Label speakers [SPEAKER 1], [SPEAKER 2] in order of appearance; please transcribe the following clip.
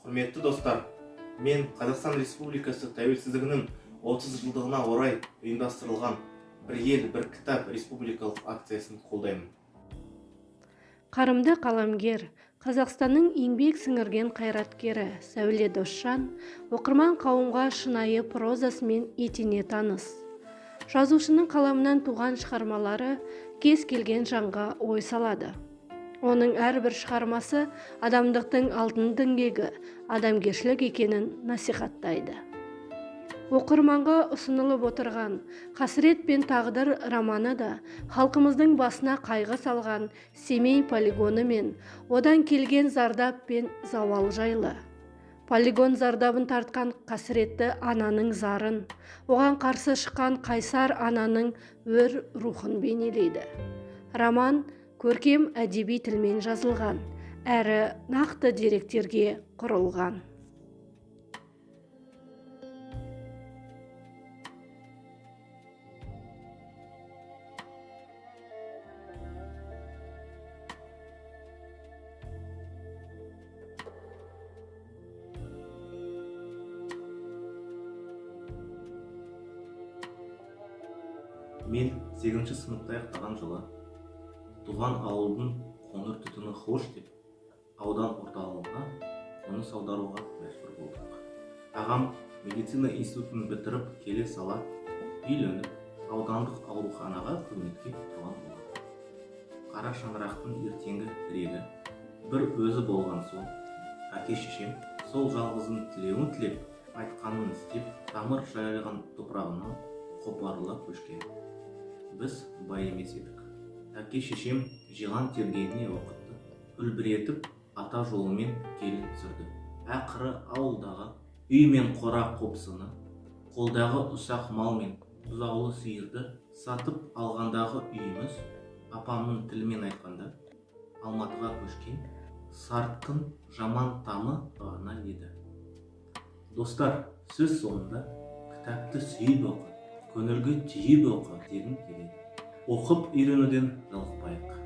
[SPEAKER 1] Құрметті достар, мен Қазақстан Республикасы тәуелсіздігінің 30 жылдығына орай ұйымдастырылған «Бір ел, бір кітап» республикалық акциясын қолдаймын.
[SPEAKER 2] Қарымды қаламгер, Қазақстанның еңбек сіңірген қайраткері Сәуле Досжан оқырман қауымға шынайы прозасымен етене таныс. Жазушының қаламынан туған шығармалары кез келген жанға ой салады. Оның әрбір шығармасы адамдықтың алтын діңгегі, адамгершілік екенін насихаттайды. Оқырманға ұсынылып отырған «Қасірет пен тағдыр» романы да халқымыздың басына қайғы салған Семей полигоны мен одан келген зардап пен зауал жайлы. Полигон зардабын тартқан қасіретті ананың зарын, оған қарсы шыққан қайсар ананың өр рухын бейнелейді. Роман көркем әдеби тілмен жазылған, әрі нақты деректерге құрылған.
[SPEAKER 1] Мен сегізінші сыныпты аяқтаған жылы туған ауылдың қоңыр түтіні хош деп, аудан орталығына қоныс аударуға мәжбүр болдық. Ағам медицина институтын бітіріп келе сала үйленіп, аудандық ауруханаға қызметке тұрған болатын. Қара шаңырақтың ертеңгі тірегі бір өзі болған соң, әке-шешем сол жалғыздың тілеуін тілеп, айтқанын істеп, тамыр жайылған топырағынан қопарыла көшкен. Біз бай емес едік. Әке-шешем жиған тергеніне оқытты, үлбіретіп ата жолымен келін түсірді. Ақыры ауылдағы үй мен қора қопсыны, қолдағы ұсақ мал мен бұзаулы сиырды сатып алғандағы үйіміз, апамның тілімен айтқанда, Алматыға көшкен сарттың жаман тамы ғана еді. Достар, сөз соңында кітапты сүйіп оқы, көңілге түйіп оқы дегім келеді. Оқып үйренуден жалықпайық.